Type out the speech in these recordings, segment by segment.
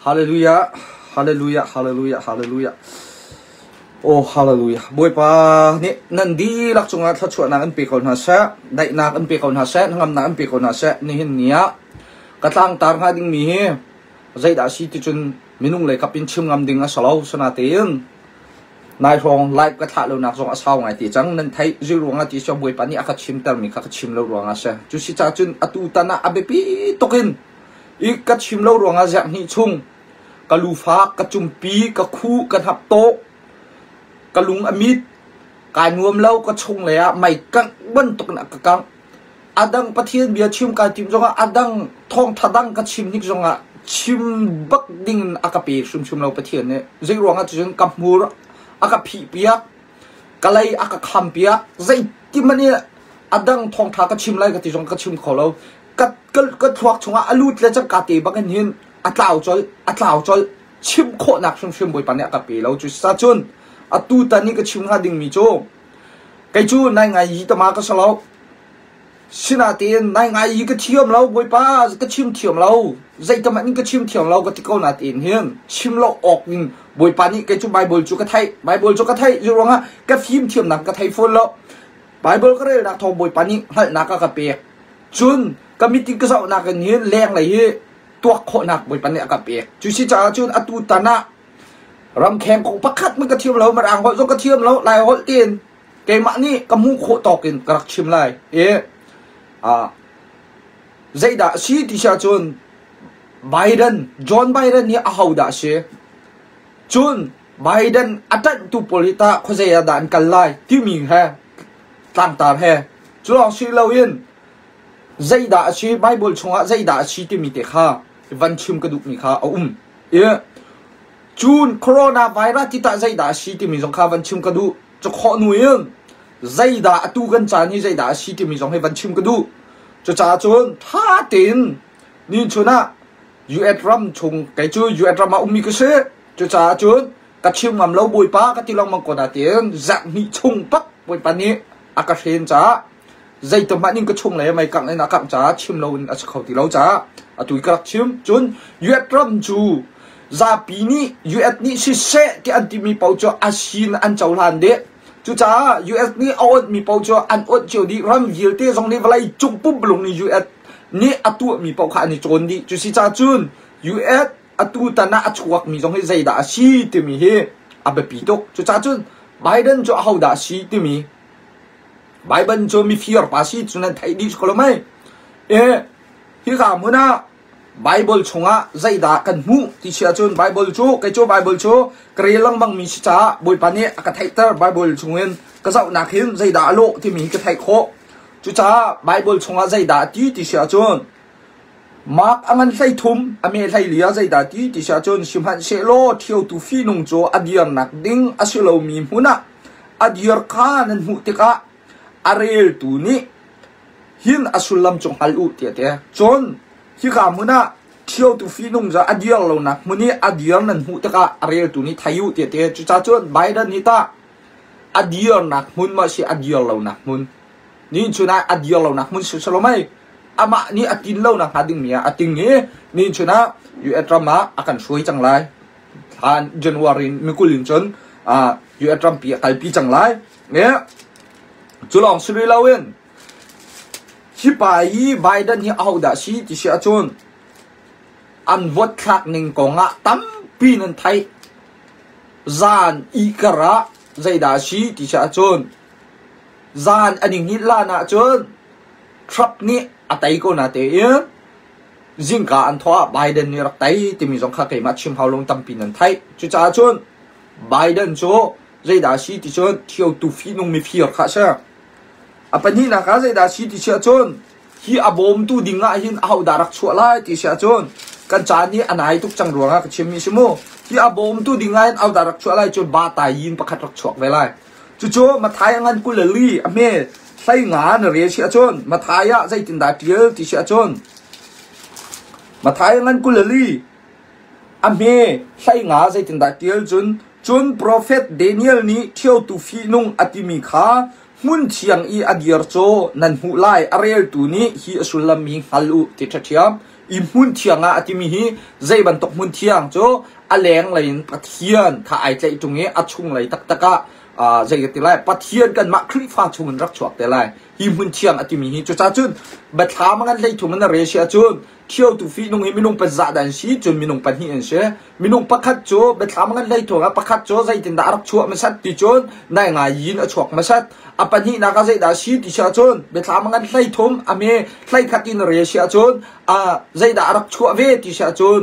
Hallelujah, hallelujah, hallelujah, hallelujah. Oh, hallelujah. Bawipa nih nan dihlak cungah thluachuahnak an pe ko hna seh, daihnak an pe ko hna seh, hnangamnak an pe ko hna seh. Nihin ni ah ka tlangtar hnga dingmi hi zeidah si ti cun minung lei kap in chim ngam ding a si lo. Sinatein nai hrawng live ka thlah lonak zong a sau ngai te cang. Nan theih zei ruangah ti siang Bawipa nih a ka chimtermi kha ka chim lo ruangah a si. Cu si caah cun atu tan ah a biapi tuk in i ka chim lo ruangah ziak hnih chung ka lufak, ka cumpi, ka khuh, ka hnaptawh, ka lung a mit, kai nuam lo, ka chung lei ah mei kangh bantuk in a ka kangh. A dang Pathian bia chim kai tim zongah a dang thawngtha dang ka chim hnik zongah chim bak ding in a ka pe hrimhrim lo Pathian nih. Zei ruangah cun ka hmur a ka phih piak, ka lei a ka kham piak, zeitin in a dang thawngtha ka chim lai ka ti zong ka chim kho lo. Ka, ka, ka thluak chungah a lut le cangka te bak in hin a tlau colh a tlau colh chim khawhnak hrimhrim Bawipa nih a ka pe lo cu sa cun atu tan i ka chim hnga dingmi cu kei cu nai ngai yi tama ka si lo sinatein nai ngai yi ka thiam lo Bawipa ka chim thiam lo zeitam in ka chim thiam lo ka ti ko natein hin chim lo awk in Bawipa nih kei cu Bible cu ka theih Bible cu ka theih cu ruangah ka fim thiamnak ka thei fawn lo Bible ka relnak thawng Bawipa nih hngalhnak a ka pek cun ka mit in ka zohnak in hin lenglei hi tuak khawhnak Bawipa nih a ka pek. Cu si caah cun atu tan ah ramkheng kong pakhat man ka thiam lo, Mirang holh zong ka thiam lo, Lai holh tiin keimah nih ka hmuh khawh tawk in ka rak chim lai. I zeidah a si ti si ahcun Biden, John Biden hi ahodah a si? Cun Biden a ṭanhtu pawl hi tah khuazei ah dah an kal lai timi he tlangtar he cu lawng si loin zeidah a si Bible chungah zeidah a si timi te kha van chim ka duhmi kha a um i cun coronavirus ti tah zeidah a si timi zong kha van chim ka duh cu khawh nu in zeidah atu kan caan hi zeidah a si timi zong hi van chim ka duh cucaah cun tha tein ni chun ah US ram chung kei cu US ram ah ummi ka si cucaah cun ka chim ngam lo bawipa ka ti lengmang ko na tiin zarh hnih chung pak bawipa nih a ka hren caah zeitum hmanh in ka chung le mei kangh in a kangh caah chim lo in a si kho ti lo caah atu i ka rak chim. Cun US ram cu zapi nih US nih siseh ti an timi paoh cu a sin an cohlan dih. Cucaah US nih a onhmi paoh cu an onh cio dih. Ram vialte zong nih vawlei cung pumpulung nih US nih a tuahmi paoh kha an i cawn dih. Cusi caah cun US atu tan ah a chuakmi zong hi zeidah a si timi hi a biapi tuk. Cucaah cun Biden cu ahodah a si timi Bible cu mifir pa si cu nan theih dih ko lo mei. E hika hmun ah Bible chungah zeidah kan hmuh ti si ahcun Bible cu kei cu Bible cu ka rel lengmang mi si caah Bawipa nih a ka theihter Bible chungin ka zohnak hin zeidah a lawh timi hi ka theih khawh. Cucaah Bible chungah zeidah a ti ti si ahcun Mark a ngan 13 a me 14 ah zeidah ti ti si ahcun sihmanhsehlaw ṭhiotu fihnung cu a dirnak ding a si lomi hmun ah a dir kha nan hmuh tikah a reltu nih hin a sullam cu hngal u tiah a ti. Cun hika hmun ah ṭhiotu fihnung cu a dir lonak hmun i a dir nan hmuh tikah a reltu nih thei u tiah a ti. Cucaah cun Biden hi tah a dirnak hmun maw a si a dir lonak hmun? Ni chun ah a dir lonak hmun si lo mei amah nih a tin lonak hnga dingmi ah a ting i ni chun ah US ram ah a kan hruai cang lai. Thlan January ni 20 in cun US rampi a kalpi cang lai. Ne cu lawng si rih loin hi pa hi Biden hi ahodah si ti si ahcun an vote thlak ning kong ah tampi nan theih. Zan ihkar ah zeidah si ti si ahcun Zan an i hngilh lan ahcun Trump nih a tei ko na tein zingka an thawh ah Biden nih rak tei timi zong kha keimah chim hau lo tampi nan theih. Cucaah cun Biden cu zeidah a si ti cun thiotu fihnung mifir kha a si. A pahnihnak ah zeidah a si ti si ahcun hi a bawmtu ding ah hin ahodah rak chuah lai ti si ahcun kan caan hi a nai tuk cang ruangah ka chimmi si mu. Hi a bawmtu ding ah hin ahodah rak chuah lai cun Ba Yin pakhat rak chuak ve lai. Cucu Matthai a ngan 24 a hme 15 na rel si ahcun Matthai ah zeitindah ṭial ti si ahcun Matthai a ngan 24 a hme 15 zeitindah ṭial cun cun profet Daniel nih ṭhiotu fihnung a timi kha hmun thiang i a dir cu nan hmuh lai a reltu nih hi a sullam hi hngal u ti ṭhiamṭhiam. I hmun thiang ah a timi hi zei bantuk hmun thiang cu a leng lei in Pathian kha ai tlaih ṭung i a chung lei taktak ah zei ka ti lai, Pathian kanmah Khrihfa chung in rak chuak te lai. Hi hmun thiang a timi hi cucaah cun biathlam a ngan 13 in a rel si ahcun ṭhiotu fihnung hi minung pazah dah an si, cun minung pahnih an si. Minung pakhat cu biathlam a ngan 13 ah pakhat cu zeitindah a rak chuah hmasat ti cun nai ngai in a chuak hmasat. A pahnihnak ah zeidah a si ti si ahcun biathlam a ngan 13 a hme 11 in a rel si ahcun zeidah a rak chuah ve ti si ahcun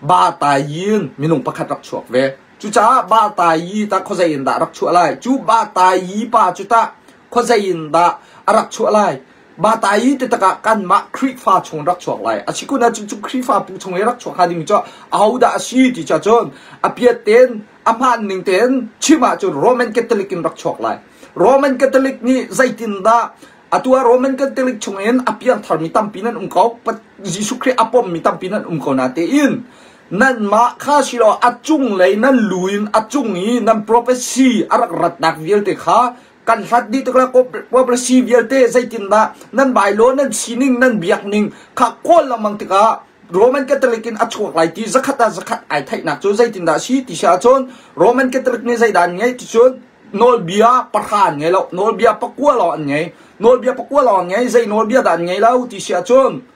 ba tai in minung pakhat rak chuak ve. Cucaah ba tai ta khuazei in dah rak chuah lai? Cu ba tai pa cu tah khuazei in dah a rak chuah lai? Ba tai ti takah kanmah Khrihfa chung rak chuak lai. A si kun ahcun cu Khrihfa pu chung i rak chuak hnga ding cu ahodah a si ti cu cun a piat tein a hmaan ning tein chim ahcun Roman Catholic in rak chuak lai. Roman Catholic nih zeitindah atu ah Roman Catholic chungin a piangtharmi tampi nan um ko, Jesuh Khrih a pommi tampi nan um ko natein nanmah kha silo a cunglei nan lu in a cung i nan prophecy a rak ratnak vialte kha kan hlat dih tik le prophecy vialte zeitindah nan bailo nan sining nan biakning kha kawl lengmang tikah Roman Catholic in a chuak lai ti zakhat ah zakhat ai theihnak cu zeitindah a si ti si ahcun Roman Catholic nih zeidah an ngeih ti cun nawlbia pahra an ngei lo, nawlbia pakua lawng an ngei. Nawlbia pakua lawng an ngei. Zei nawlbia dah an ngei lo ti si ahcun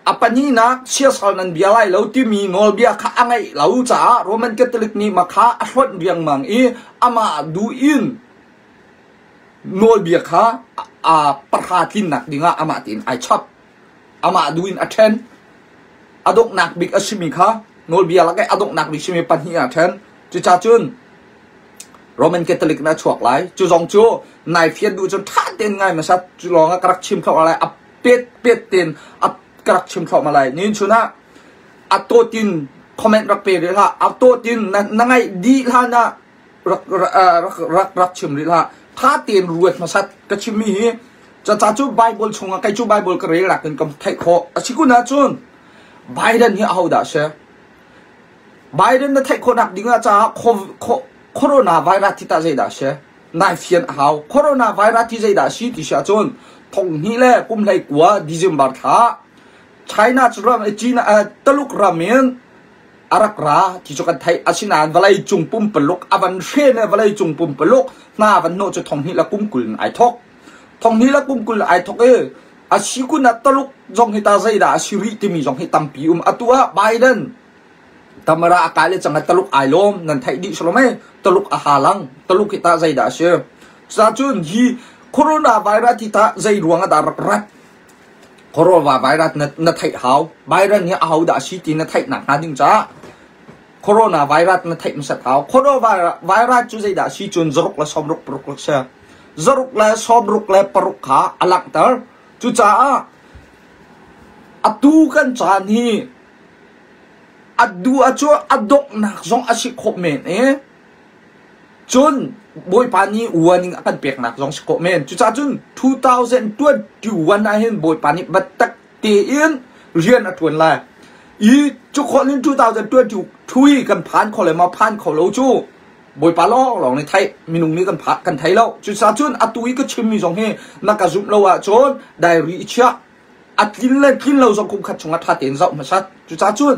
a pahnihnak siasal nan bia lai lo timi nawlbia kha a ngeih lo caah Roman Catholic nih mah kha a hlonh riangmang i amah duh in nawlbia kha a pahra tlinnak dingah amah tein ai chap. Amah duh in a ṭhen. A donghnak bik a simi kha nawlbia lak i a donghnak bik simi pahnih ah a ṭhen. Cucaah cun Roman Catholic in a chuak lai. Cu zong cu nai fian duh cun ṭha tein ngai hmasat. Cu lawng ah ka rak chim thluahmah lai. A pet pet tein a ka rak chim thluahmah lai. Nihin chun ah a tawt in comment rak pe rih hlah. A tawt in na, na ngaih dih hlan ah rak, rak, rak, rak chim rih hlah. Ṭha tein ruat hmasat. Ka chimmi hi caca cu Bible chungah kei cu Bible ka rel nakin ka theih khawh. A si kun ahcun Biden hi ahodah a si? Biden na theih khawhnak ding ah caah coronavirus hi tah zeidah a si? Nai fian a hau. Coronavirus hi zeidah a si ti si ahcun thonghnih le kum 19 December thla China cu ram China Taluk ram in a rak ra ti cu kan theih. Asinain vawlei cung pumpaluk a van hren i vawlei cung pumpaluk hna van hnawh cu thonghnih le kum 20 in ai thawk. Thonghnih le kum 20 ai thawk i a si kun ah Taluk zong hi ta zeidah a si rih timi zong hi tampi um. Atu ah Biden Tamara a kai le cang i Taluk ai lawm nan theih dih silo mei Taluk a halang Taluk hi tah zeidah a si. Cucun hi coronavirus hi tah zei ruang ah dah rak rat? Coronavirus na theih hau. Virus hi aho dah a si ti na theih nak hnga ding caah coronavirus na theih hmasat hau. Coronavirus cu zeidah a si cun zaruk le sawmruk paruk a si. Zaruk le sawmruk le paruk kha a langhter. Cucaah atu kan caan hi a duh ah cu a donghnak zong a si khawh men i cun Bawipa nih warning a kan peknak zong si khawh men. Cucaah cun 2021 ah hin Bawipa nih biatak tein rian a ṭuan lai. I cu khawh in 2022 kan phan kho le maw phan kho lo cu Bawipa lawng lawng nih theih minung nih kan pha kan thei lo. Cucaah cun atu i ka chimmi zong hi na ka zumh lo ahcun diary i chiah. A tlin le tlin lo zong kum khat chungah ṭha tein zoh hmasat. Cucaah cun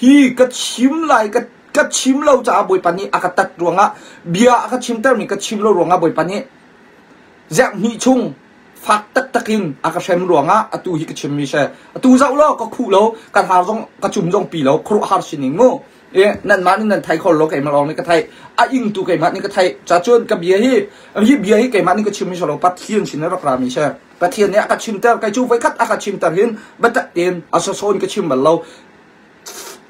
hi ka chim lai ka ka chim lo caah Bawipa nih a ka tat ruangah bia a ka chimtermi ka chim lo ruangah Bawipa nih ziak hnih chung fak taktak in a ka hrem ruangah atu hi ka chimmi si. Atu zoh law ka khuh lo, ka har zong ka cum zong pi lo, khuaruahhar sining mu. E nanmah nih nan thei kho lo keimah lawng nih ka theih. A ingtu keimah nih ka theih. Ca cun ka bia hi hi bia hi keimah nih ka chimmi si lo Pathian sin in rak rami si. Pathian nih a ka chimter kei cu voikhat a ka chimter hin biatak tein a sasawn ka chim bal lo.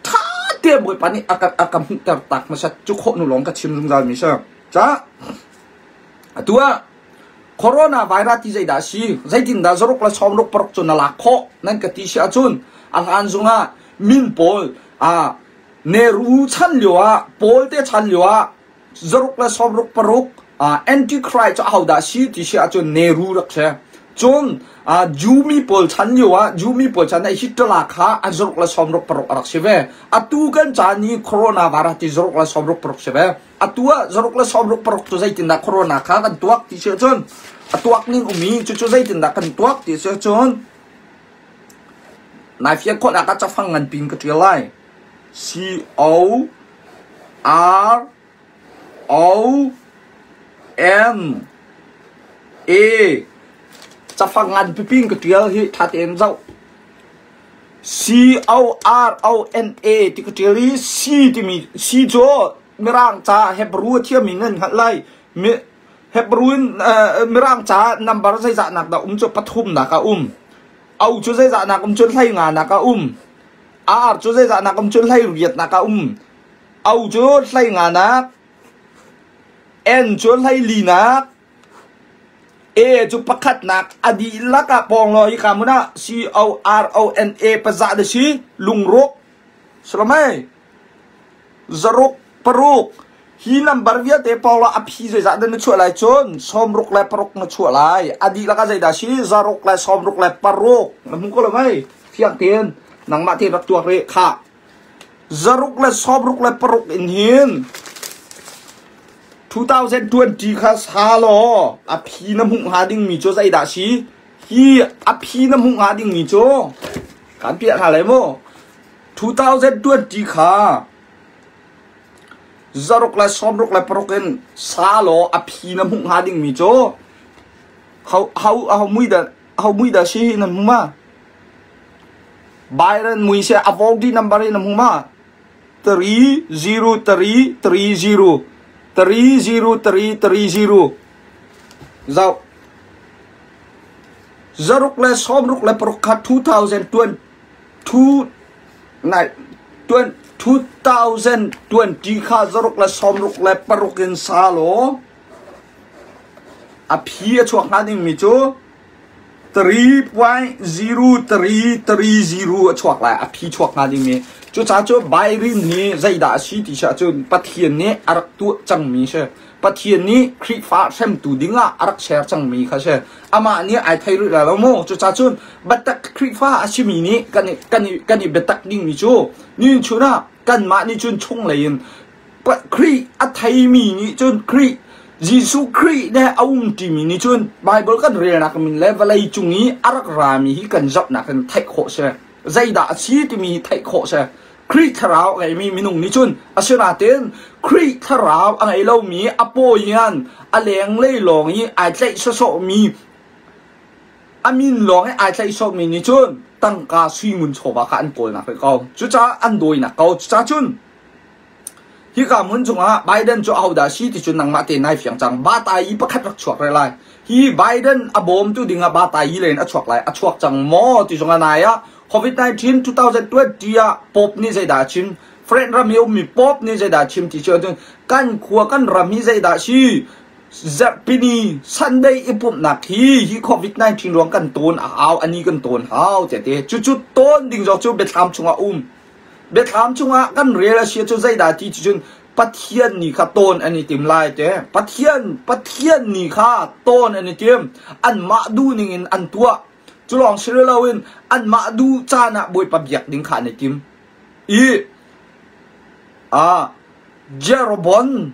Tha te Bawipa nih a ka a ka hmuhter tak hmasat cu khawh nu lawng ka chim zungzal mi si. Ca atu ah coronavirus ti zeidah a si? Zeitindah zaruk le sawmruk paruk cu na lak khawh? Nan ka ti si ahcun a hlan zungah min pawl a Nehru chan lio ah Paul te chan lio ah zaruk le sawmruk paruk Antichrist cu ahodah a si ti si ahcun Nehru rak si. Cun Jew mi pawl chan lio ah Jew mi pawl chan ah Hitler kha a zaruk le sawmruk paruk a rak si ve. Atu kan caan i coronavirus ti zaruk le sawmruk paruk si ve. Atu ah zaruk le sawmruk paruk cu zeitindah corona kha kan tuak ti si ahcun a tuak ning um i cucu zeitindah kan tuak ti si ahcun. Nai fian khawhnak ah cafang nganpi in ka ṭial lai. C O R O N A cafang ngan pipi in ka ṭial hi ṭha tein zoh. C O R O N A ti ka ṭial i C timi C cu Mirang ca Hebrew a thiammi nan hngalh lai. Hebrew in Mirang ca number zeizahnak dah um cu pathumnak a um. O cu zeizahnak um cun hleinganak a um. R cu zeizahnak um cun hleiriatnak a um. O cu hleinganak, N cu hleilinak, A cu pakhatnak a dihlak ah pawng law hika hmun ah C O R O N A pazah na si lungrawk salamai zaruk paruk hi number vialte pawng law a phi zeizah dah na chuah lai cun 66 na chuah lai a dihlak ah zeidah si zaruk le 66 na hmu ko lo mei fiang tein nangmah te rak tuak rih khah 666 in hin 2020 kha sa law a phi na hmuh hnga dingmi cu zeidah si? Hi a phi na hmuh hnga dingmi cu kan piah hna lai mu. 2020 kha 666 in sa law a phi na hmuh hnga dingmi cu ho ho ho mui dah ho mui dah si nan hmu ma? Byron mui se a voting number in na hmu ma? 30330 30330 zoh 666 kha 2022 2020 kha 666 in sa law a phi a chuak hnga dingmi cu 3.0330 a chuak lai a phi chuak hnga dingmi cucaah cu Bairin hi zeidah a si ti si ahcun Pathian nih a rak tuah cangmi si Pathian nih Khrihfa hremtu dingah a rak ser cangmi kha si amah nih ai thei rih lai lo mu cucaah cun biatak Khrihfa a simi nih kan i kan i kan i biatak dingmi cu nihin chun ah kanmah nih cun chunglei in Khrih a theimi nih cun Khrih Jesuh Khrih le a umṭimi nih cun Baibal kan relnak min le vawlei cung i a rak rami hi kan zohnak in theih khawh si. Zeidah a si timi hi theih khawh si. Khrih thlarau a ngeimi minung nih cun asinain Khrih thlarau a ngei lomi a paw hian a lenglei lawng i ai tlaih sawsawhmi a min lawng i ai tlaih sawhmi nih cun tangka sui ngun chawva kha an kawlnak rih ko. Cucaah an dawinak ko. Cucaah cun Hika hmun cungah Biden cu ahodah a si ti cu nangmah te nai fiang cang. Batayi pakhat rak chuak rih lai. Hi Biden a bawmtu dingah Batayi lei in a chuak lai. A chuak cang maw ti zong a nai ah COVID-19 2020 ah Pope nih zeidah a chim? French ram i ummi Pope nih zeidah a chim ti cu ahcun kan khua kan ram hi zeidah a si? Zarhpini Sunday i pumhnak hi hi COVID-19 ruang kan tawn a hau, ani kan tawn hau tiah ti. Cucu tawn ding zong cu biathlam chungah um. Biathlam chungah kan rel a si cu zeidah ti cu cun Pathian ni kha tawn an i tim lai te. Pathian Pathian ni kha tawn an i tim. Anmah duh ning in an tuah. Cu lawng si loin anmah duh caan ah Bawipa biak ding kha an i tim. I ah Jeroboam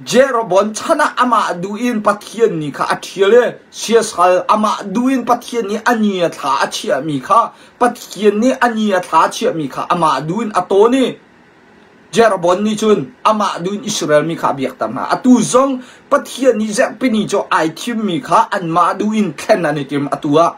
Jeroboam chan ah amah duh in Pathian nih kha a ṭhial i siasal amah duh in Pathian nih a ni a thla a chiahmi kha Pathian nih a ni a thla a chiahmi kha amah duh in a tawn i Jeroboam nih cun amah duh in Israel mi kha a biakter hna. Atu zong Pathian nih zarhpini cu ai thimmi kha anmah duh in thlen an i tim atu ah.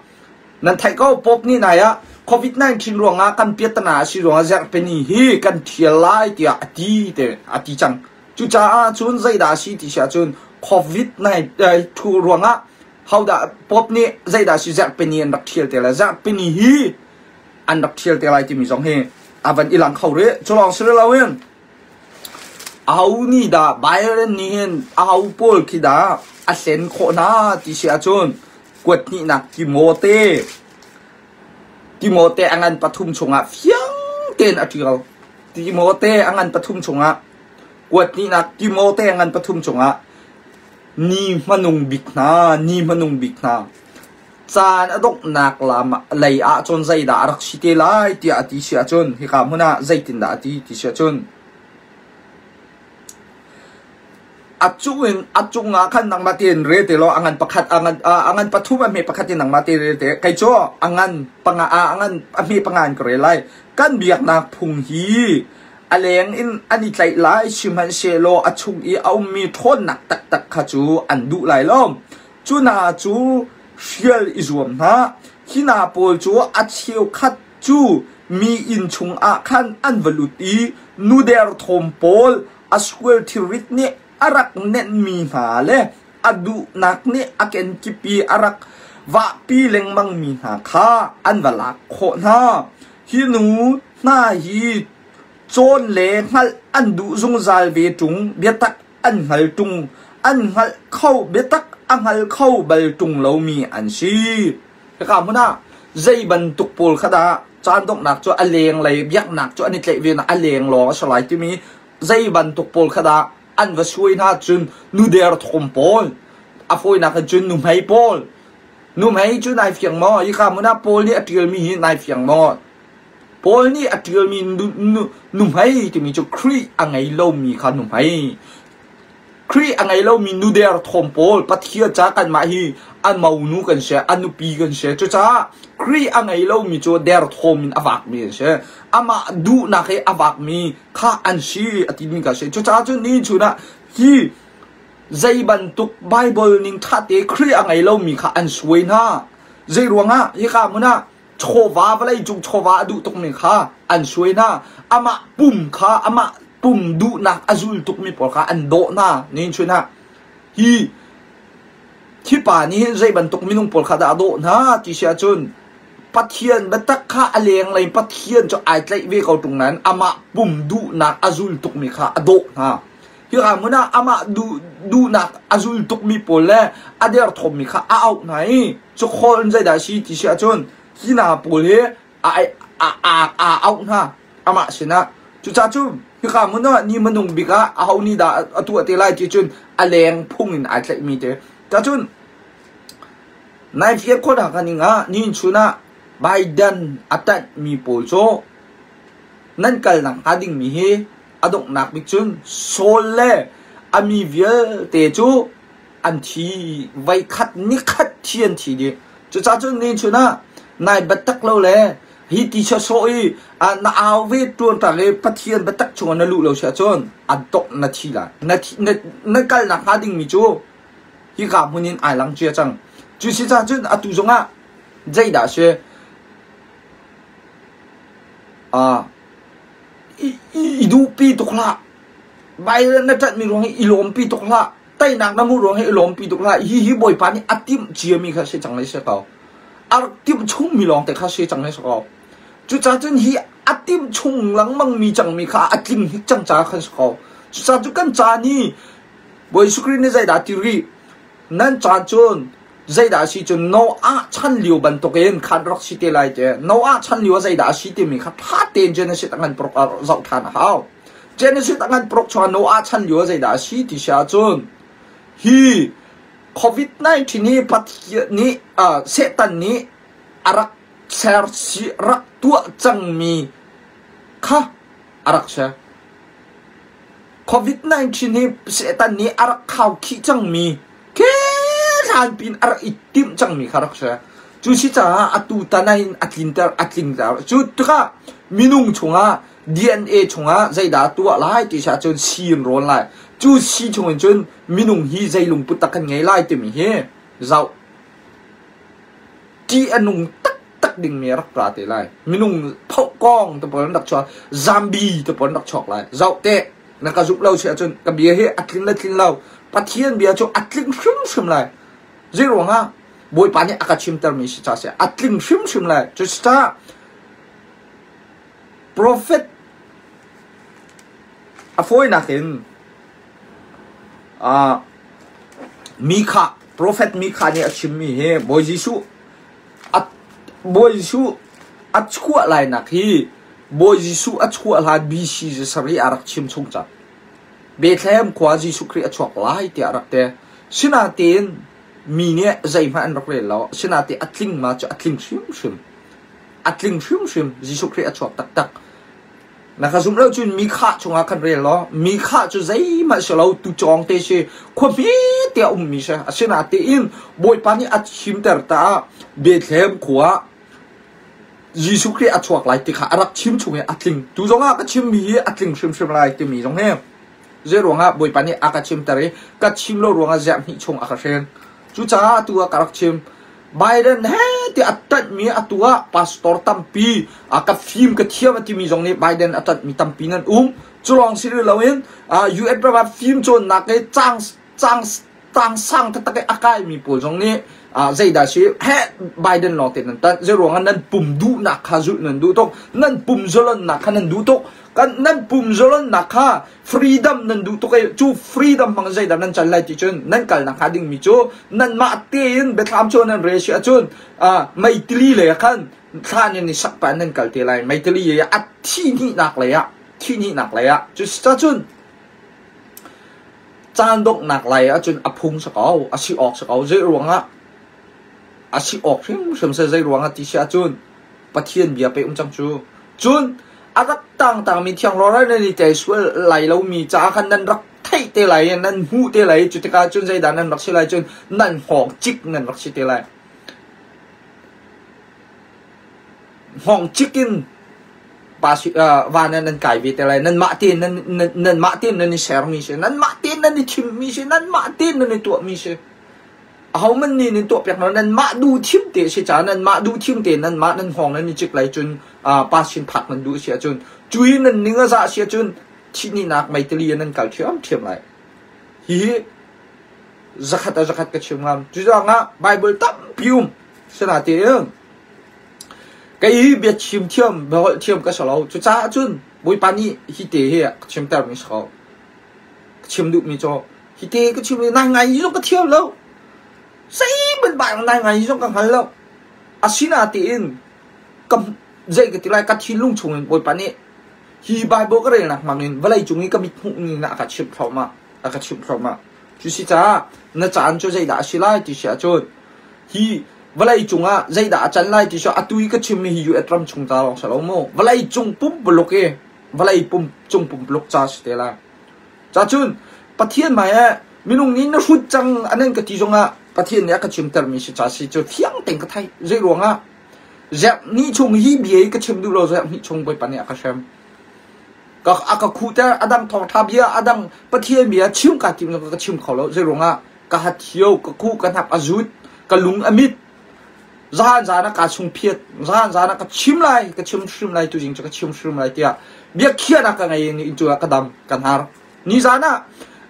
Nan theih ko Pope nih nai ah COVID-19 ruangah kan piahtana a si ruangah zarhpini hi kan ṭhial lai tiah a ti te a ti cang. Cucaah cun zeidah a si ti si ahcun COVID-19 ruangah hodah Pope nih zeidah si zarhpini an rak ṭhial te lai. Zarhpini hi an rak ṭhial te lai timi zong hi a van i lang kho rih. Cu lawng si loin aho nih dah Biden nih hin aho pawl khi dah a hlen khawh hna ti si ahcun kuat hnihnak Timote Timote a ngan pathum chungah fiang tein a ṭial. Timote a ngan pathum chungah kuat hnihnak Timote a ngan pathum chungah ni hmanung bik hna ni hmanung bik hna caan a donghnak lam lei ah cun zeidah a rak si te lai tiah a ti si ahcun hika hmun ah zeitindah a ti ti si ahcun. A cung in a cungah khan nangmah tein rel te law a ngan pakhat a ngan a ngan pathum a hme pakhat in nangmah tein rel te. Kei cu a ngan panga a ngan a hme panga in ka rel lai. Kan biaknak phung hi a leng in an i tlaih lai sihmanhsehlaw a chung i a ummi ṭhawnnak taktak kha cu an duh lai lo. Cu hna cu hrial i zuam hna. Hi hna pawl cu a cheukhat cu mi inn chungah khan an va lut i nu derthawm pawl a sual thilrit nih a rak nenhmi hna le a duhnak nih a kenkip i a rak vahpi lengmangmi hna kha an va lak khawh hna. Hi nu hna hi cawn le hngalh an duh zungzal ve ṭung, biatak an hngal ṭung, an hngalh kho biatak a hngal kho bal ṭung lomi an si. Hika hmun ah zei bantuk pawl kha dah caan donghnak cu a lenglei biaknak cu an i tlaih ve na a leng lawng a si lai timi zei bantuk pawl kha dah an va suai hna cun nu derthawm pawl a fawinak in cun nuhmei pawl nuhmei cu nai fiang maw hika hmun ah Paul nih a ṭialmi hi nai fiang maw Paul nih a ṭialmi nuhmei timi cu Khrih a ngei lomi kha nuhmei Khrih a ngei lomi nu derthawm pawl Pathian ca kanmah hi a monu kan si, a nupi kan si. Cucaah Khrih a ngei lomi cu derthawm in a vakmi an si. Amah duhnak i a vakmi kha an si a timi kha a si. Cucaah cun ni chun ah hi zei bantuk Baibal ning ṭhate Khrih a ngei lomi kha an suai hna. Zei ruangah hika hmun ah chawva vawleicung chawva a duh tukmi kha an suai hna. Amah pum kha amah pum duhnak a zul tukmi pawl kha an dawh hna. Ni chun ah hi hi pa nih hin zei bantuk minung pawl kha dah a dawh hna ti si ahcun Pathian biatak kha a lenglei Pathian cu ai tlaih ve ko ṭung nain amah pum duhnak a zul tukmi kha a dawh hna. Hika hmun ah amah duhnak a zul tukmi pawl le a derthawmmi kha a auh hna i cu khawl in zeidah a si ti si ahcun hi hna pawl hi a auh hna amah sinah. Cucaah cu hika hmun ah ni hmanung bik ah aho nih dah a tuah te lai ti cun a leng phung in ai tlaihmi te. Cacun nai fian khawhnak ning ah nihin chun ah Biden a ṭanhmi pawl cu nan kalnak hnga dingmi hi a donghnak bik cun Saul le a mi vialte cu an thi voikhat nikhat thi an thi dih. Cucaah cun ni chun ah nai biatak lo le hi ti sawsawh i na au ve ṭuan ṭang i Pathian biatak chungah na luh lo si ahcun a dongh na thi lai. Na, thi, na, na kalnak hnga dingmi cu hika hmun in ai lang cia cang. Cu si caah cun atu zongah zeidah a si? I duhpi tuk hlah. Baibal na ṭanhmi ruang hi i lawmpi tuk hlah. Teinak na hmuh ruang hi i lawmpi tuk hlah. Hihi Bawipa nih a timh ciami kha si cang lai si ko. A rak timh chungmi lawngte kha si cang lai si ko. Cucaah cun hi a timh chung lengmangmi cangmi kha a tling hnik cang caah khan si ko. Cucaah cu kan ca nih Bawi Jesuh Khrih nih zeidah a ti rih? Nan caan cun zeidah a si cun Noah chan lio bantukin khan rak si te lai te. Noah chan lio ah zeidah a si timi kha ṭha tein Genesis a ngan paruk ah zoh ṭhan a hau. Genesis a ngan paruk chungah Noah chan lio ah zeidah a si ti si ahcun hi COVID-19 hi Pathian nih uh, Satan nih a rak ser si rak tuah cangmi kha a rak ser. COVID-19 hi Satan nih a rak khaukhih cangmi hlan pin a rak i timh cangmi kha rak si. Cu si caah atu tan ah hin a tlinter a tlingter. Cu tikah minung chungah DNA chungah zeidah tuah lai ti si ahcun sii in rawn lai. Cu sii chungin cun minung hi zei lungput tak kan ngei lai timi hi zoh ṭih a nung taktak dingmi a rak ra te lai. Minung phohkawng te pawl an rak chuak, zombie te pawl an rak chuak lai. Zoh teh, na ka zumh lo si ahcun ka bia hi a tlin le tlin lo. Pathian bia cu a tling hrimhrim lai. Zei ruangah Bawipa nih a ka chimtermi si ca si a tling hrimhrim lai. Cucaah prophet a fawinak in uh, Mikha Profet Mikha nih a chimmi hi Bawi Jesuh a Bawi Jesuh a chuah lainak hi Bawi Jesuh a chuah hlan BC sarih a rak chim chung cang. Bethlehem khua Jesuh Khrih a chuak lai tiah a rak ti. Sinain mi nih zeihmanh an rak rel lo. Sinain a tling ma cu a tling hrimhrim. A tling hrimhrim. Jesuh Khrih a chuak taktak. Na ka zumh lo cun Mikha chungah khan rel law Mikha cu zeihmanh si lo tucawng te si khuahme te a ummi si. Asinain Bawipa nih a chimter ta Bethlehem khua ah Jesuh Khrih a chuak lai ti kha a rak chim chung i a tling. Tu zongah ka chimmi hi a tling hrimhrim lai timi zong hi zei ruangah Bawipa nih a ka chimter i ka chim lo ruangah ziah hnih chung a ka hren. Cucaah atu ah ka rak chim. Biden he ti a ṭanhmi atu ah pastor tampi a ka fim ka thiam a timi zong nih Biden a ṭanhmi tampi nan um. Cu lawng si rih loin US ram ah fim cawnnak i cang cang tang sang taktak i a kaimi pawl zong nih zeidah si he Biden lawng te nan tanh. Zei ruangah nan pum duhnak kha zulh nan duh tuk. Nan pum zalonnak kha nan duh tuk. Kan nan pum zalonnak kha freedom nan duh tuk i cu freedom hmang zeidah nan can lai ti cun nan kalnak hnga dingmi cu nanmah tein biathlam cu nan rel si ahcun meitili lei ah khan thla nan i sak pah nan kal te lai. Meitili i a thi hnihnak lei ah thi hnihnak lei ah cucun caan donghnak lai ahcun a phung si ko, a si awk si ko. Zei ruangah a si awk hrimhrim si zei ruangah ti si ahcun Pathian bia pei um cang cu. Cun a rak tangtangmi thiang rawlrai nan i tel sual lai lomi caah khan nan rak theih te lai i nan hmuh te lai i cu tikah cun zeidah nan rak si lai cun nan hngawng cik nan rak si te lai. Hngawng cik in van ah nan kai ve te lai. Nanmah tein nan, nanmah tein nan i sermi si, nanmah tein nan i thimmi si, nanmah tein nan i tuahmi si. Ahohmanh nih nan tuahpiak hna nanmah duh thim te a si caah nanmah duh thim te nanmah nan hngawng nan i cik lai cun pa sin phak nan duh a si ahcun cu hi nan ning a zah a si ahcun thihninak meitali in nan kal ṭhiamṭhiam lai. Hihi zakhat ah zakhat ka chim ngam. Cucaah Bible tampi um. Sinain kei hi biachim thiam, biaholh thiam ka si lo. Cucaah cun Bawipa nih hi te hi a ka chimtermi si ko. Ka chim duhmi cu hi te ka chim i nai ngai zong ka thiam lo. Zeihmanh bai nai ngai zong ka hngal lo. Asinain ka zei ka ti lai ka thinlung chungin Bawipa nih hi Bible ka relnak hmangin vawlei cung i ka mit hmuh ning a ka chimh thluahmah a ka chimh thluahmah. Cu si caah na caan cu zeidah a si lai ti si ahcun hi vawlei cungah zeidah a can lai ti si atu i ka chimmi hi US ram chung ca lawng si lo mu vawlei cung pumpuluk i vawlei pum cung pumpuluk ca si te lai. Cacun Pathian hmai ah minung nih na hrut cang an ka ti zongah Pathian nih a ka chimtermi si ca si cu fiang tein ka theih. Zei ruangah zerh ni chung hi bia hi ka chim duh lo zerh ni chung Bawipa nih a ka hrem. Ka a ka khuhter a dang thawngṭha bia a dang Pathian bia chim ka tim ka chim kho lo. Zei ruangah ka hathio ka khuh ka hnak a zut ka lung a mit Zan zan ah kaa chung phiat, zan zan ah ka chim lai, ka chim hrim lai, tuzing cu ka chim hrim lai tiah biakhiahnak ka ngei i cu ah ka dam, ka hnar. Nizan ah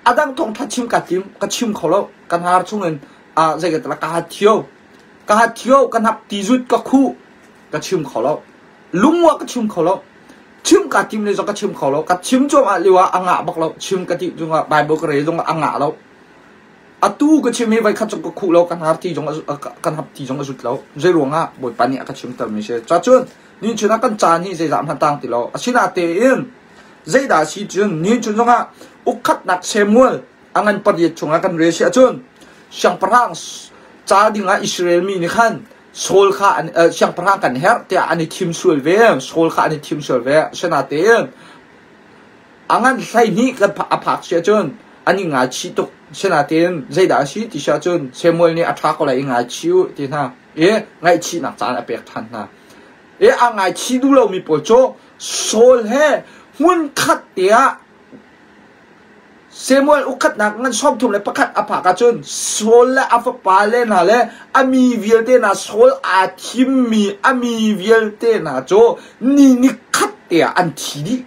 a dang thawngṭha chim ka tim, ka chim kho lo, ka hnar chungin ah zei ka ka hat thio, ka hat thio, ka hnap ti zut ka khuh, ka chim kho lo. Lungwa ka chim kho lo. Chim ka tim le zong ka chim kho lo. Ka chim cuahmah lio ah a ngah bak lo. Chim ka ti zongah Bible ka rel zongah a ngah lo. Atu ka chim hi voikhat zong ka khuh lo, ka hnar ti zong ka hnap ti zong a zut lo. Zei ruangah Bawipa nih a ka chimtermi si. Cacun nichun ah kan caan hi zeizah hmanh tang ti lo. Asinain zeidah si cun nichun zongah ukkhatnak Samuel a ngan pariat chungah kan rel si ahcun siangpahrang ca dingah Israel mi nih khan Saul kha an siangpahrang kan herh tiah an i thim sual ve. Saul kha an i thim sual ve. Asinain A ngan 12 kan a phak si ahcun an i ngaichih tuk. Asinain zeidah a si ti si ahcun Samuel nih a ṭha ko lai i ngaichih u ti hna i ngaihchihnak caan a pek ṭhan hna. I a ngaichih duh lomi pawl cu Saul he hmunkhat te ah Samuel ukhatnak ngan 31 a phak ahcun Saul le a fapa le hna le a mi vialte hna Saul aa thimmi a mi vialte hna cu ni nikhat te ah an thi dih.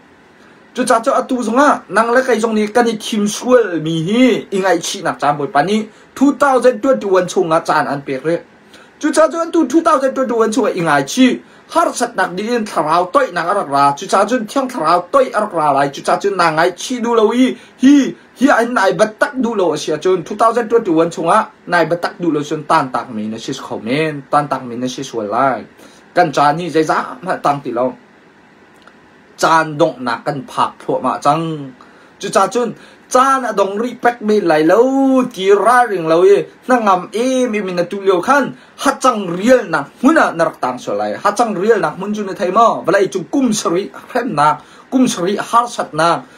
Cucaah cu atu zongah nang le kei zong nih kan i thim sualmi hi i ngaihchihnak caan Bawipa nih 2021 chungah caan an pek rih. Cucaah cu atu 2021 chungah i ngaichih harsatnak dih in thlarau toihnak a rak ra. Cucaah cun Thiang Thlarau toih a rak ra lai. Cucaah cun naa ngaihchih duh lo i hi hi ah hin nai biatak duh lo a si ahcun 2021 chungah nai biatak duh lo cun tantakmi na si kho men. Tantakmi na si sual lai. Kan caan hi zeizah hmanh tang ti lo. Caan donghnak kan phak thluahmah cang. Cucaah cun Caan a dong rih pek men lai lo ti ralring lo i hnangam emem in na tu lio khan hacang rialnak hmun ah na rak tang sual lai. Hacang rialnak hmun cu na thei maw? Vawlei cung kum sarih hremnak, kum sarih harsatnak,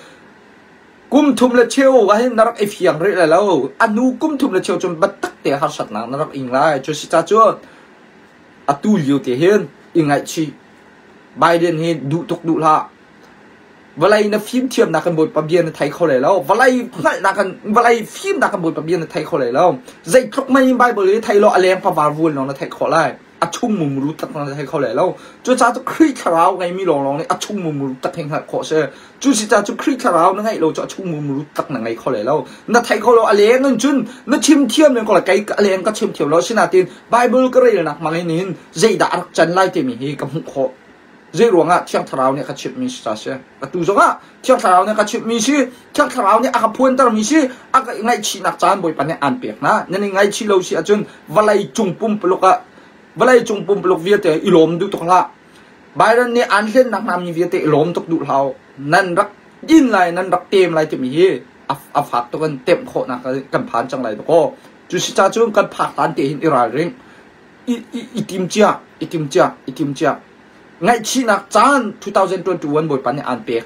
kum thum le cheu ah hin na rak i fiang rih lai lo. A hnu kum thum le cheu cun biatak te harsatnak na rak ing lai. Cu si ca cu atu lio te hin i ngaihchih. Biden hi duh tuk duh hlah. Vawlei na fimthiamnak kan Bawipa bia na thei kho lai lo. Vawlei hngalhnak kan vawlei fimnak kan Bawipa bia na thei kho lai lo. Zeitluk mei in Bible i thei law a leng pavar vual lawng na theih khawh lai. A chung mumru tak na thei kho lai lo. Cucaah cu Khrih thlarau ngeimi lawnglawng nih a chung mumru tak hi hngalh khawh si. Cu si caah cu Khrih thlarau na ngeih lo cu a chung mumru tak na ngei kho lai lo. Na thei kho lo a leng in cun na chim thiam len ko lai. Kei a leng ka chim thiam lo. Sinain Bible ka relnak hmang in hin zeidah a rak can lai timi hi ka hmuh khawh. Zeiruangah Thiang Thlarau nih a ka chimhmi si ca si. Atu zongah Thiang Thlarau nih a ka chimhmi si, Thiang Thlarau nih a ka phuantermi si, a ka ngaihchihnak caan Bawipa nih aan pek hna. Nan i ngaihchih lo si ahcun vawlei cung pumpuluk ah vawlei cung pumpuluk vialte i lawm duh tuk hlah. Byron nih aan hlennak hna mi vialte i lawm tuk duh hlah. Nan rak din lai, nan rak tem lai timi hi a fak tuk in temh khawhnak kan phan cang lai dakaw. Cu si ca cun kan phak hlan te hin i ralring. I tim cia, i tim cia, i tim cia. Ngaihchihnak caan 2021 Bawipa nih aan pek.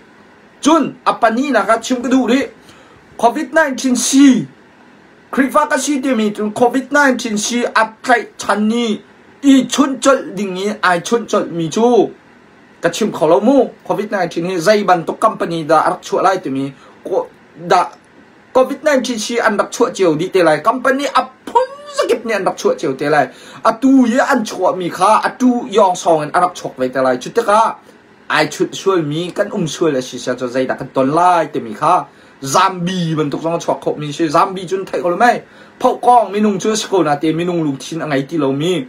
Cun a pahnihnak ah chim ka duh rih. COVID-19 si Khrihfa ka si timi cun COVID-19 si a tlaih chan ni i chunh colh ding i ai chunh colhmi cu ka chim kho lo mu. COVID-19 hi zei bantuk company dah a rak chuah lai timi dah COVID-19 si an rak chuah cio dih te lai. Company a phun zakip nih an rak chuah cio te lai. Atu i an chuahmi kha atu yawng sawng in a rak chuak ve te lai. Cu tikah ai chunh sualmi kan um sual a si sia cu zeidah kan ton lai timi kha zambi bantuk zong a chuak khawhmi si. Zambi cun theih ko lo mei. Phohkawng minung cu a si ko na te minung lungthin a ngei ti lomi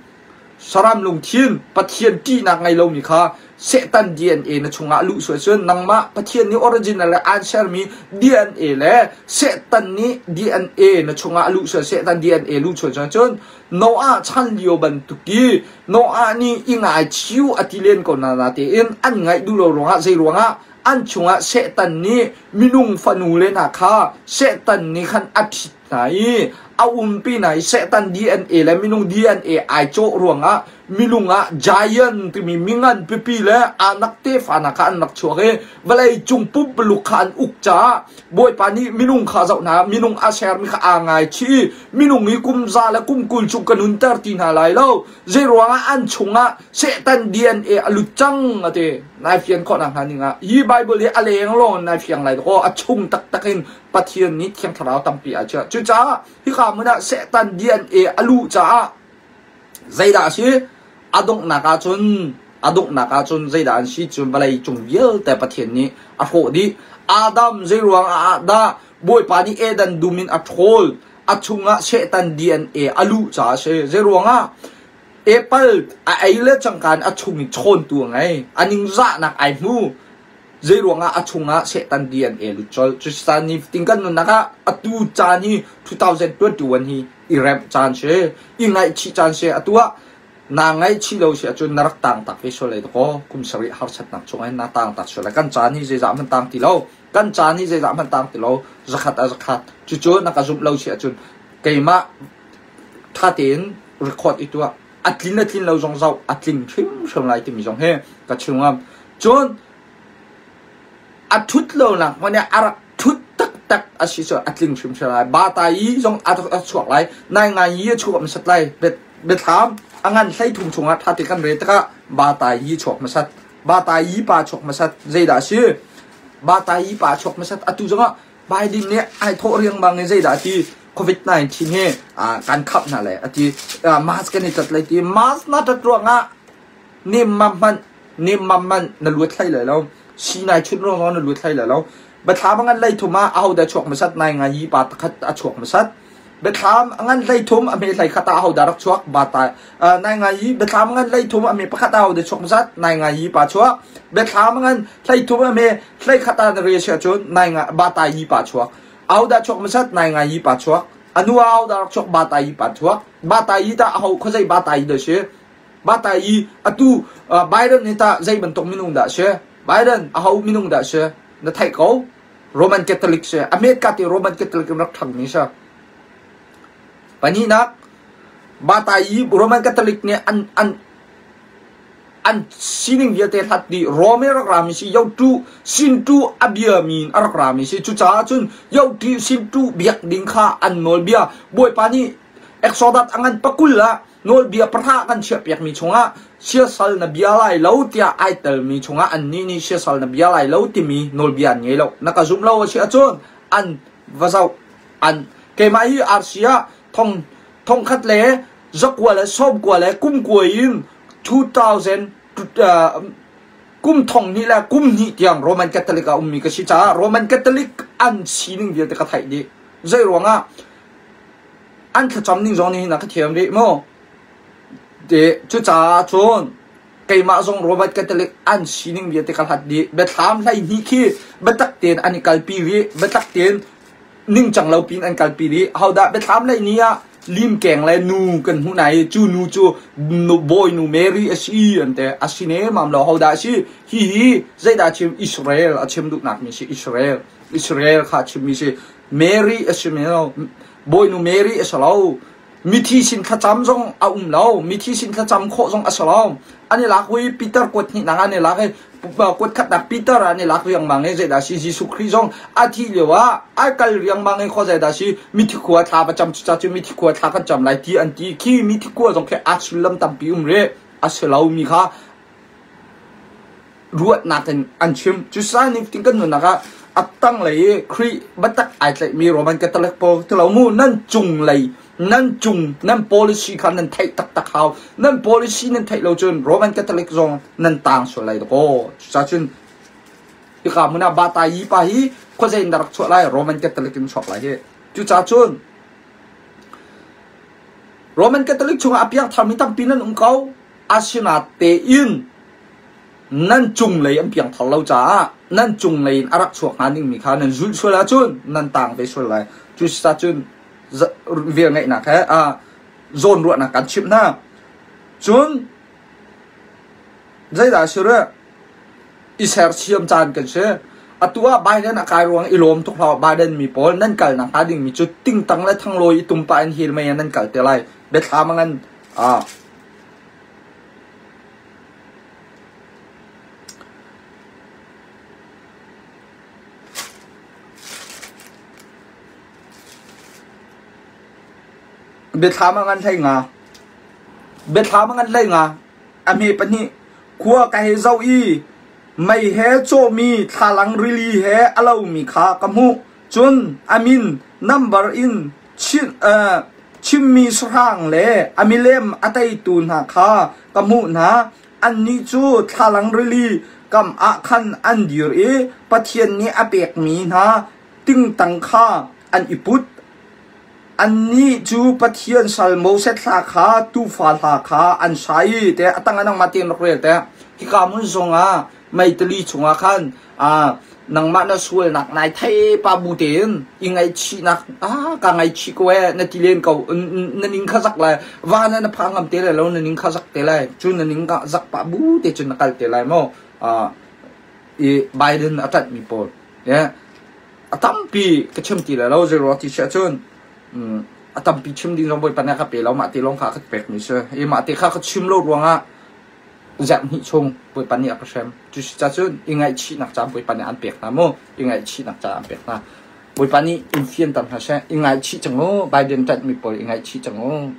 Saram lungthin, Pathian ṭihnak ngei lomi kha Satan DNA na chungah a luh sual cun nangmah Pathian nih original le aan sermi DNA le Satan nih DNA na chungah a luh sual Satan DNA luh sual cun Noah chan lio bantuk i Noah nih i ngaichiu a ti len ko na na tein an ngaih duh lo ruangah zei ruangah an chungah Satan nih minung fanu le hna kha Satan nih khan a ṭhit hna i a umpi hna i Satan DNA le minung DNA ai cawh ruangah minung ah giant timi mingan pipi le anak tefa hna kha an rak chuak i vawlei cung pumpuluk kha an uk caah Bawipa nih minung kha zoh hna minung a sermi kha aa ngaichih i minung hi kum za le kum 20 chung ka nunter ti hna lai lo Zeiruangah an chungah Satan DNA a lut cang a ti. Nai fian khawh nak hnga ning ah hi Bible hi a leng lawng in nai fiang lai aw a chung taktak in Pathian nih Thiang Thlarau tampi a chiah. Cucaah hika hmun ah Satan DNA a luh caah zeidah a si? A donghnak ahcun a donghnak ahcun zeidah an si cun vawlei cung vialte Pathian nih a hrawh dih. Adam zeiruang ah dah Bawipa nih Eden dum in a ṭhawl? A chungah Satan DNA a luh caah a si. Zeiruangah? Apple a ei le cangka in a chung i chawntu a ngei. A ningzahnak ai hmu. Zeiruangah a chungah Satan DNA lut colh. Cucaah nifatin kan nunnak ah atu caan hi 2021 hi i remh caan si, i ngaihchih caan si. Atu ah naa ngaihchih lo si ahcun na rak tang tak ve sual lai dakaw. Kum sarih harsatnak chungah hin naa tang tak sual lai. Kan caan hi zeizah hmanh tang ti lo. Kan caan hi zeizah hmanh tang ti lo. Zakhat ah zakhat. Cucu na ka zumh lo si ahcun keimah ṭha tein record i tuah. A tlin le tlin lo zong zoh a tling hrimhrim lai timi zong hi ka chim ngam. Cun a ṭhut lonak hmanh ah a rak ṭhut taktak a si cu a tling hrimhrim lai. Bata yi zong a chuak lai. Naingai yi a chuak hmasat lai. Biathlam a ngan 13 chungah ṭha te kan rel tikah bata yi chuak hmasat. Bata yi pa chuak hmasat. Zeidah a si? Bata yi pa chuak hmasat. Atu zongah Biden nih ai thawh riangmang i zeidah a ti? COVID-19 hi kan khap hna lai a ti. Mask kan i tat lai ti. Mask na tat ruangah nemmam hmanh nemmam hmanh na luat hlei lai lo. Si nai chunh ruangah na luat hlei lai lo. Biathlam a ngan lei thum ah ahodah chuak hmasat? Nai ngai yi pa takhat a chuak hmasat. Biathlam a ngan hlei thum a hme hlei khat ah ahodah rak chuak? Ba nai ngai yi biathlam a ngan hlei thum a hme pakhat ah ahodah chuak hmasat? Nai ngai yi pa chuak. Biathlam a ngan hlei thum a hme hlei khat ah na rel si ahcun nai ngai ba ta yi pa chuak. Ahodah chuak hmasat? Nai ngai yi pa chuak. A nu ah ahodah rak chuak? Ba ta yi pa chuak. Ba ta yi ta aho khuazei ba ta yi dah si? Ba ta yi atu Biden hi tah zei bantuk minung dah si? Biden aho minung dah si? Na theih ko. Roman Catholic si. America ti Roman Catholic in rak ṭhangmi si. Pahnihnak, Bata i Roman Catholic nih an an an sining vialte hlat dih. Rome i rak rami si, Yotu Sintu a biami in a rak rami si. Cucaah cun Yotu Sintu biak ding kha an nawlbia. Bawipa nih Exodus a ngan pakul ah nawlbia pahra kan chiahpiakmi chungah siasal na bia lai lo tiah ai telmi chungah annih nih siasal na bia lai lo timi nawlbia an ngei lo. Na ka zum lo a si ahcun an va zoh. An keimah hi RC ah thong thongkhat le zakua le sawmkua le kumkua in 2000 kum thong hnih le kum hnih tiang Roman Catholic ah ummi ka si caah Roman Catholic an sining vialte ka theih dih. Zei ruangah an thlacam ning zong nihin ah ka thiam rih mu. Te cucaah cun keimah zong Roman Catholic an sining vialte ka hlat dih. Biathlam 12 khi biatak tein an i kalpi rih. Biatak tein ningcang lo piin an kalpi rih. Hodah biathlam 12 ah limkeng le nu kan hmuh na i cu nu cu bawinu Mary a si an ti. A si nemam lo. Hodah a si? Hihi zeidah a chim? Israel a chim duhnak mi si. Israel. Israel kha a chimmi si. Mary a si lo. Bawinu Mary a si lo. Mithi sin thlacam zong a um lo. Mithi sin thlacam khawh zong a si lo. An i lak hui Peter kuat hnihnak an i lak i kuat khatnak Peter an i lak riangmang i zeidah si Jesuh Khrih zong a thih lio ah ai kal riangmang i khua zeidah si mithi khua thla va cam cuca cu mithi khua thla kan cam lai ti an ti khi mithi khua zong khi aa sullam tampi um rih a si lo mi kha ruahnak in an chim. Cucaah nifatin kan nunnak ah a tanglei i Khrih biatak ai tlaihmi Roman Catholic pawl ti lo mu nan cunglei nan cung nan policy kha nan theih taktak hau. Nan policy nan theih lo cun Roman Catholic zong nan tang sual lai dakaw. Cucaah cun hika hmun ah Bata yi pa hi khuazei in dah rak chuah lai Roman Catholic in chuak lai hi. Cucaah cun Roman Catholic chungah a piangtharmi tampi nan um ko. Asinatein nan cunglei an piangthar lo caah nan cunglei in a rak chuak hnga dingmi kha nan zulh sual ahcun nan taang ve sual lai. Cucaah velngeihnak he zawnruahnak kan chimh hna. Cun zeidah a si rih? I sersiam caan kan si. Atu ah Biden a kai ruang i lawm tuk hlah. Biden mi pawl nan kalnak hnga dingmi cu tingtang le thanglawi i tum pah in hil mei ah nan kal te lai. Biathlam a ngan. Biathlam a ngan 15. Biathlam a ngan 15. A hme pahnih. Khua ka hei zoh i mei he cawhmi thlalang rili he a lomi kha ka hmuh. Cun a min nambar in chimmi sahrang le a milem a teitu hna kha ka hmuh hna. Annih cu thlalang rili kam ah khan an dir i Pathian nih a pekmi hna tingtang kha an i put. Annih cu Pathian sal Moses hla kha tuufa hla kha an sa i te a tang ah nangmah tein rak rel te. Hika hmun zongah meitali chungah khan nangmah na sualnak nai thei pa bu tein i ngaihchihnak ka ngaihchih ko ee na ti len ko na ning kha zak lai va na na pha ngam te lai lo na ning kha zak te lai cu na ning ka zak pa bu te cun na kal te lai mo i Biden a ṭanhmi pawl a tampi ka chim ti lai lo zei ti si ahcun a tampi chim ding zong Bawipa nih a ka pe lo mah te lawng kha a ka pekmi si i mah te kha ka chim lo ruangah zarh hnih chung Bawipa nih a ka hrem. Cucacun i ngaihchihnak caan Bawipa nih an pek hna mu. I ngaihchihnak caan an pek hna. Bawipa nih in fianter hna seh. I ngaichih cang u. Biden ṭanhmi pawl i ngaihchih cang u.